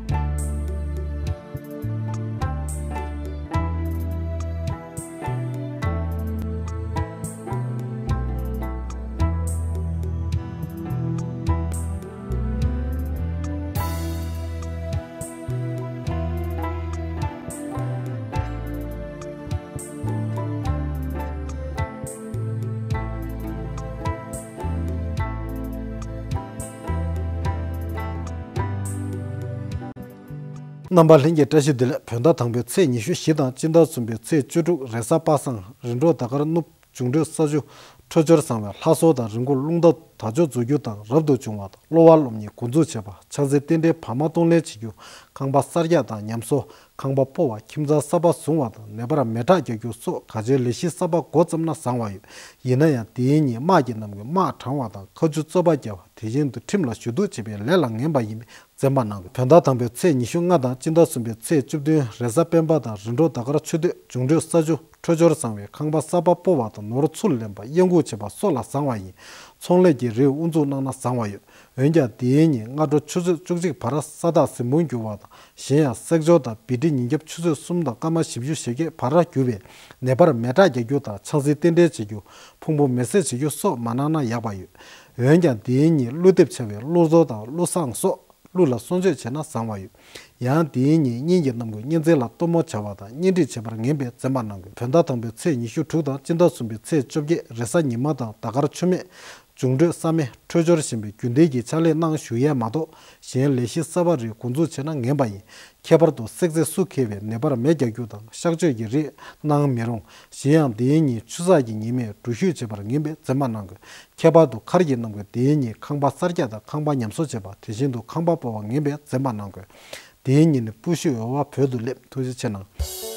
རྣམ་པ་ལྷན་རྒྱས་བཀྲ་ཤིས་བདེ་ལེགས། བོད་ཟླ་དང་པོའི་ཚེས་ཉི་ཤུ་བཞི་དང་སྤྱི་ཟླ་གསུམ་པའི་ཚེས་བཅུ་དྲུག་རེས་གཟའ་པ་སངས་རིམ་གྲོ་ཟླ་སྐར་གནུབས། འབྱུང་འཕྲོད་ས་ཆུ་འཕྲོད་སྦྱོར་བཟང་བའི་ལྷ་གསོལ་དང་རི་མགོ་རླུང་རྟ་དར་ལྕོག་འཛུགས་རྒྱུ་དང་རབ་ཏུ་བྱུང་བ་དང་གློ་བ་སློབ་གཉེར་འགོ་འཛུགས་བྱེད་པ། ཕྱག་འཚལ་རྟེན་འབྲེལ་བར་མ་གཏོང་ལེན་བྱེད་རྒྱུ། ཁང་པ་གསར་རྒྱག་དང་ཉམས་གསོ། ཁང་པ་སྤོ་བ། ཁྱིམ་ཚང་གསར་པ་བཟུང་བ་དང་ནད་པར་མེ་སྲེག་རྒྱག་རྒྱུ་སོགས་ག་ཚོད་ལས་གཞི་གསར་པ་འགོ་བརྩམས་ན་བཟང་བ་ཡོད། ཡིན་ན་ཡང་དེའི་ཉིན་དམག་གི་རྣམས་ཀྱིས་དམག་དྲངས་པ་དང་མཁའ་སྤྱོད་རྩོད་པ་རྒྱག་པ་དེ་བཞིན་དུ་ཁྲིམས་ལ་ཞུ་གཏུག་བྱེད་པའི་ལས་ལ་ངན་པ་ཡིན་པས། བཙན་པ་གནང་དགོས། བོད་ཟླ་དང་པོའི་ཚེས་ཉི་ཤུ་ལྔ་དང་སྤྱི་ཟླ་གསུམ་པའི་ཚེས་བཅུ་བདུན་རེས་གཟའ་སྤེན་པ་དང་རིམ་གྲོ་ཟླ་སྐར་ཆུ་སྟོད། འབྱུང་འཕྲོད་ས་ཆུ་འཕྲོད་སྦྱོར་བཟང་བའི་ཁང་པ་གསར་པ་སྤོ་བ་དང་ནོར་ཚུར་ལེན་པ་གཡར་འགུག་བྱེད་པ་སོགས་ལ་བཟང་བ་ཡིན། ཚོང་ལས་ཀྱི་རིགས་དབུ་འཛུགས་གནང་ན་བཟང་བ་ཡོད། འོན་ཀྱང་དེའི་ཉིན་སྔ་དྲོ་ཆུ་ཚོད་བཅུ་གཅིག་བར་ས་བདག་གཟིམ་དཔོན་འགྱུར་བ་དང་གཞན་ཡང་གསེག་སྦྱོར་དང་བི་ཏི་ཉིན་རྒྱབ་ཆུ་ཚོད་གསུམ་དང་སྐར་མ་བཞི་བཅུ་ཞེ་བརྒྱད་བར་འགྱུར་བས་ནད་པར་མེ་སྲེག་རྒྱག་རྒྱུ་དང་ཕྱག་འཚལ་རྟེན་འབྲེལ་བྱེད་རྒྱུ། ཕུང་པོ་མེ་བསྲེགས་བྱེད་རྒྱུ་སོགས་མ་གནང་ན་ཡག་པ་ཡོད། འོན་ཀྱང་དེའི་ཉིན་ཀླུ་འདེབས་བྱ་བའི་ཀླུ་རྫོགས་དང་ཀླུ་བསངས་སོགས། ཀླུ་ལ་གསོལ་མཆོད་བྱས་ན་བཟང་བ་ཡོད། ཡང་དེའི་ཉིན་གཉིས་ཀྱི་གནམ་གོས་གཉན་ཚད་ལ་གཏུམ་མོ་བྱ་བ་དང་གཉེན་སྒྲིག་བྱེད་པར་ངན་པའི་བཙན་པ་གནང་དགོས། བོད་ཟླ་དང་པོའི་ཚེས་ཉི་ཤུ་དྲུག་དང་སྤྱི་ཟླ་གསུམ་པའི་ཚེས་བཅོ་བརྒྱད་རེས་གཟའ་ཉི་མ་དང་ཟླ་སྐར་མཆོད་མེ། འབྱུང་འཕྲོད་ས་མེ། འཕྲོད་སྦྱོར་ཞན་པའི་རྒྱུན་ལྡན་གྱི་ཕྱག་ལས་གནང་ཞུ་ཡས་མ་གཏོགས་གཞན་ལས་གཞི་གསར་པ་རིགས་འགོ་འཛུགས་བྱས་ན་ངན་པ་ཡིན། ཁྱད་པར་དུ་བསྲེག་རྫས་སུ་འཁེལ་བའི་ནད་པར་མེ་རྒྱག་རྒྱུ་དང་གཤག་བཅོས་ཀྱི་རིགས་གནང་མི་རུང་། གཞན་ཡང་དེའི་ཉིན་ཆུ་ཚགས་ཀྱི་ཉི་མས་འགྲུལ་བཞུད་བྱེད་པར་ངན་པའི་བཙན་པ་གནང་དགོས། ཁྱད་པར་དུ་མཁར་གྱི་གནམ་གོས་དེའི་ཉིན་ཁང་པ་གསར་རྒྱག་དང་ཁང་པ་ཉམས་གསོ་བྱེད་པ། དེ་བཞིན་དུ་ཁང་པ་སྤོ་བ་ངན་པའི་བཙན་པ་གནང་དགོས། དེའི་ཉིན་ནི་སྤུ་ཤུ་འོལ་བ་བོད་དུ་སླེབས། ཐུགས་རྗེ་ཆེ་གནང་།